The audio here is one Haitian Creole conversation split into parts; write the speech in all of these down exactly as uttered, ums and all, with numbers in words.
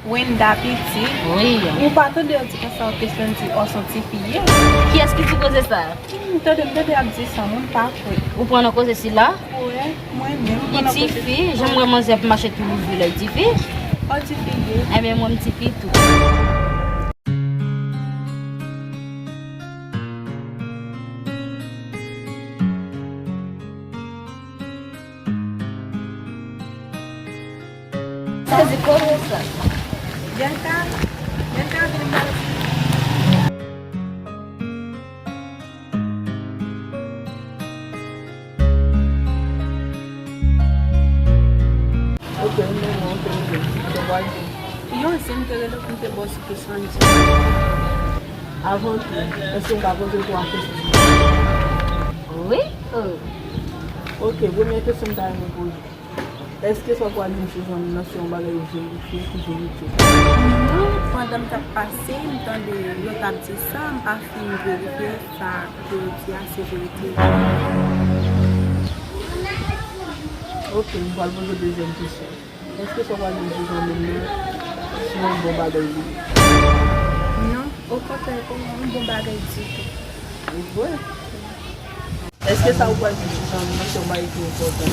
Wenda piti. Wi. Ou pa tande yo di konsa, yo kesyon di, "Ò, se yon tifi ye." Kiyès ki di koze sa? M tande, m tande ap di sa, mwen pa kwè. Ou pran nan koze sila? Wi, mwen menm, m pran nan koze sila. Li tifi, jan m wè manzè ap mache tou louvri lè l tifi. Ò, tifi ye. Enben, mwen m tifi tou. Sezi koze sa. Delta, Delta vin mwen. Ok, m renmen w, ok, ok. Sa va di. Yon zen te rele pou m te ba w sou kesyon an. Avan tou, èske m ka poze twa kesyon? Wi. Oh. Ok, premye kesyon m ta renmen poze. Èske sa w pral di m sou zanmi m nan se yon bagay verifye ki verite? Non, pandan m t ap pase, m tande yo t ap di sa, m pa fin verifye sa ke yo di a se verite. Ok, m pral poze w dezyèm kesyon. Èske sa w pral di m sou zanmi m nan se yon bon bagay li ye? Non, okontrè, pa yon bon bagay ditou. Ou kwè? Èske sa ou pral di sou zanmi nan se yon bagay ki enpòtan?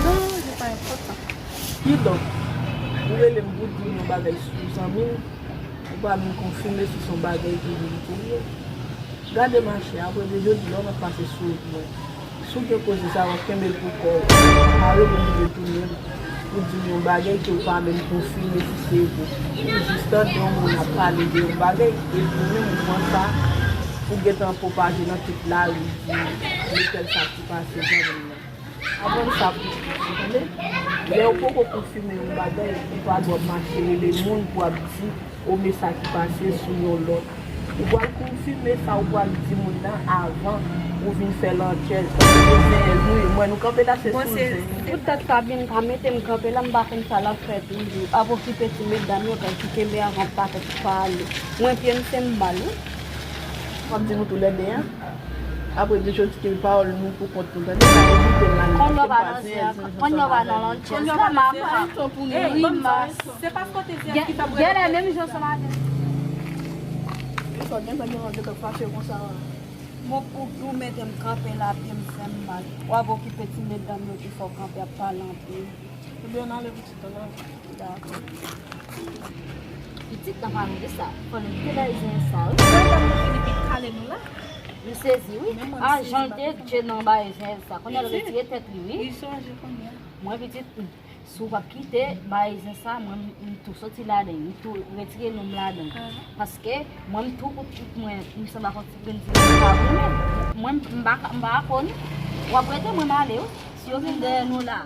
Non, li pa enpòtan. Kidonk, ou rele m pou di m yon bagay sou zanmi m, ou pa menm konfime si se yon bagay ki verite li ye. Gade mache, apre de jodi la, w mèt pase sou wout mwen. Si w gen koze sa, w ap kenbe l pou kò w. Pa rele m pou detounen l. Ou di m yon bagay ke w pa menm konfime si se vre. Ou jis tande yon moun ap pale de yon bagay, epi ou menm ou pran sa, ou gentan pwopaje nan tout lari, di, "Men tèl sa ki pase zanmi m nan." Aprann sa pou ou, ou tande? Lè ou poko konfime yon bagay, ou pa dwe ap mache rele moun pou ap di, "O, men sa ki pase sou yon lòt." Ou pral konfime sa ou pral di moun nan avan ou vin fè lantjèz. Paske se zen nou ye. Mwen, nou kanpe la, se sou zen. Poutèt sa, Bianca mete m kanpe la, m pa konn sa l ap fè toujou. Ap okipe ti medam yo, kay ki kenbe avan pakèt pale. Mwen, pye m se m ba l, wi. W ap di nou toulède, en? Apre, de jodi ke pawòl nou pou kont nou, tande? Pa evite l la. Konn yo pa nan zen, konn yo pa nan lantjèz la, m ap ri mas. Se pa kote zen ki fè m rele. Genlè menm jan se maten. Li fò gentan gen lòt gentan fache konsa. Bon, ou, ou mete m kanpe la, pye m fè m mal. W ap okipe ti medam yo ki fè w kanpe ap pale anpil. Ebyen, n ale pitit, n ale. Dakò. Pitit nan pa vle sa. Fò nou kite bay zen sa, wi. Mwen, dam nan fini pi kale nou la. M sezi, wi. A, jan l te dje nan bay zen sa. Kounye a l retire tèt li, wi. Li chanje kounye a. Mwen, pitit, si w p ap kite bay zen sa, mwen, m, m tou soti ladan l, m tou retire non m ladan l. Paske mwen, m tou kout tout mwen, m sanble ak yon ti grenn ti moun pa goumen. Mwen, m pa ka, m pa ka konn. W ap rete, mwen, m ale, wi. Si yo vin dèyè nou la.